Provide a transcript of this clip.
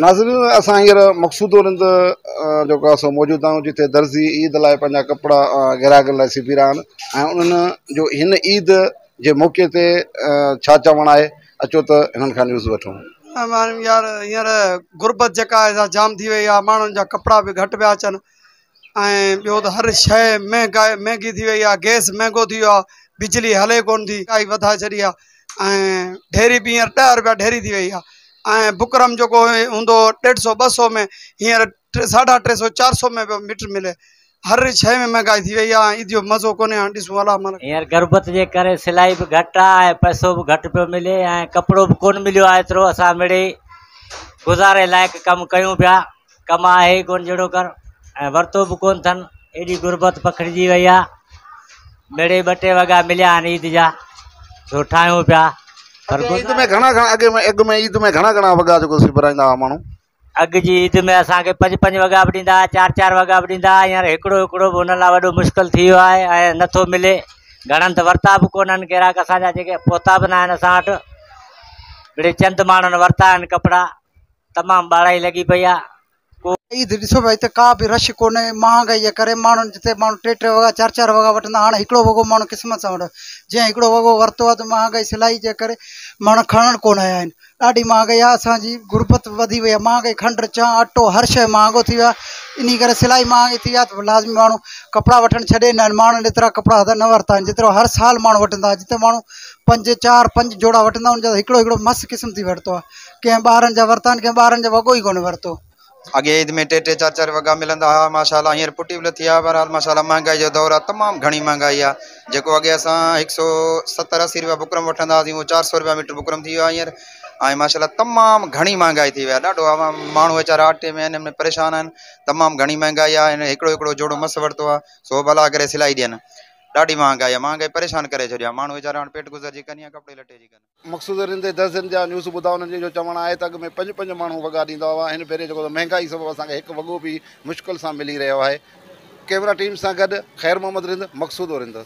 ناظرين اسان هينئر مقصودو رند جيڪو آهي سو موجود آهيون جتي درزي عيد لاء پنهنجا ڪپڙا گراهڪن لاء سبي رهيا آهن ۽ انهن جو هن عيد جي موقعي تي ڇا چوڻ آهي اچو ته هنن کان نيوز وٺون. يار هينئر غربت جيڪا آهي سا جام ٿي وئي آهي ماڻهن جا ڪپڙا به گهٽ پيا اچن ۽ ٻيو ته هر شيء مهنگائي مهنگي ٿي وئي آهي گئس مهنگو ٿي ويو آهي بجلي هلي ڪونه ٿي مهنگائي وڌائي ڇڏي آهي ۽ ڍيري به هينئر 10 روپيا ڍيري ٿي وئي آهي ۽ بڪرم جيڪو هوندو هو ڏيڍ سو 200 ۾ هينئر 350 400 ۾ پيو ميٽر ملي. هر شيء ۾ مهنگائي ٿي وئي آهي ۽ عيد جو مزو ڪونهي هاڻي ڏسون الله مالڪ. هينئر غربت جي ڪري سلائي به گهٽ آهي ۽ پئسو به گهٽ پيو ملي ۽ ڪپڙو به ڪونه مليو آهي ايترو اسان مڙئي گذاري لائق ڪم ڪيون پيا ڪم آهي ئي ڪونه جهڙو ڪر ۽ ورتو به ڪونه اٿن ايڏي غربت پکڙجي وئي آهي مڙئي ٻه ٽي وڳا مليا آهن عيد جا سو ٺاهيون پيا پر عيد ۾ گهڻا گهڻا اڳ ۾ اڳ ۾ عيد ۾ گهڻا گهڻا وڳا جيڪو سبرائيندا هئا ماڻهو. اڳ جي عيد ۾ اسان کي پنج پنج وڳا به ڏيندا هئا چار چار وڳا به ڏيندا هئا هينئر هڪڙو هڪڙو به هن لاء وڏو مشڪل ٿي ويو آهي ۽ نٿو ملي گهڻن ته ورتا به ڪونهن گراهڪ اسان جا جيڪي پهتا به ناهن اسان وٽ مڙئي چند ماڻهن ورتا آهن ڪپڙا تمام ٻاڙائي لڳي پئي آهي ڪو. عيد ڏسو پيا هتي ڪا به رش ڪونهي مهانگائي جي ڪري ماڻهن جتي ماڻهو ٽي ٽي وڳا چار چار وڳا وٺندا هاڻي هڪڙو وڳو ماڻهو قسمت سان وٺندو جنهن هڪڙو وڳو ورتو آهي ته مهانگائي سلائي جي ڪري ماڻهو کڻڻ ڪونه آيا آهن ڏاڍي مهانگائي آهي اسان جي غربت وڌي وئي آهي مهانگائي کنڊ چانهه اٽو هر شيء مهانگو ٿي ويو آهي انهي ڪري سلائي مهانگي ٿي آهي ته لازمي ماڻهو ڪپڙا وٺڻ ڇڏي ڏنا آهن ماڻهن ايترا ڪپڙا نه ورتا آهن جيترو هر سال ماڻهو وٺندا هئا جتي ماڻهو پنج چار پنج جوڙا وٺندا ان جا هڪڙو هڪڙو مس قسم ٿي ورتو آهي ڪنهن ٻارن جا ورتا آهن ڪنهن ٻارن جو وڳو ئي ڪونه ورتو. اڳي عيد ۾ ٽي ٽي چار چار وڳا ملندا هئا ماشاء الله هينئر پٽي به لٿي آهي بهرحال ماشاء الله مهنگائي جو دور آهي تمام گهڻي مهنگائي آهي جيڪو اڳي اسان هڪ سو ستر اسي روپيا بڪرم وٺندا هئاسين اهو 400 روپيا ميٽر بڪرم ٿي ويو آهي هينئر ۽ ماشاء الله تمام گهڻي مهنگائي ٿي وئي آهي ڏاڍو عوام ماڻهو ويچارا اٽي ۾ ان ۾ پريشان آهن تمام گهڻي مهنگائي آهي هن هڪڙو هڪڙو جوڙو مس ورتو آهي سو به الله ڪري سلائي ڏين ڏاڍي مهنگائي آهي مهنگائي پريشان ڪري ڇڏيو آهي ماڻهو ويچارا هاڻي پيٽ گذر جي ڪن يا ڪپڙي لٽي جي ڪن. مقصود رند درزين جا نيوز ٻڌا انهن جو اهو چوڻ آهي ته اڳ ۾ پنج پنج ماڻهو وڳا ڏيندا هئا هن ڀيري جيڪو مهنگائي سبب اسان کي هڪ وڳو به مشڪل سان ملي رهيو آهي ڪيمرا ٽيم سان گڏ خير محمد رند مقصودو رند.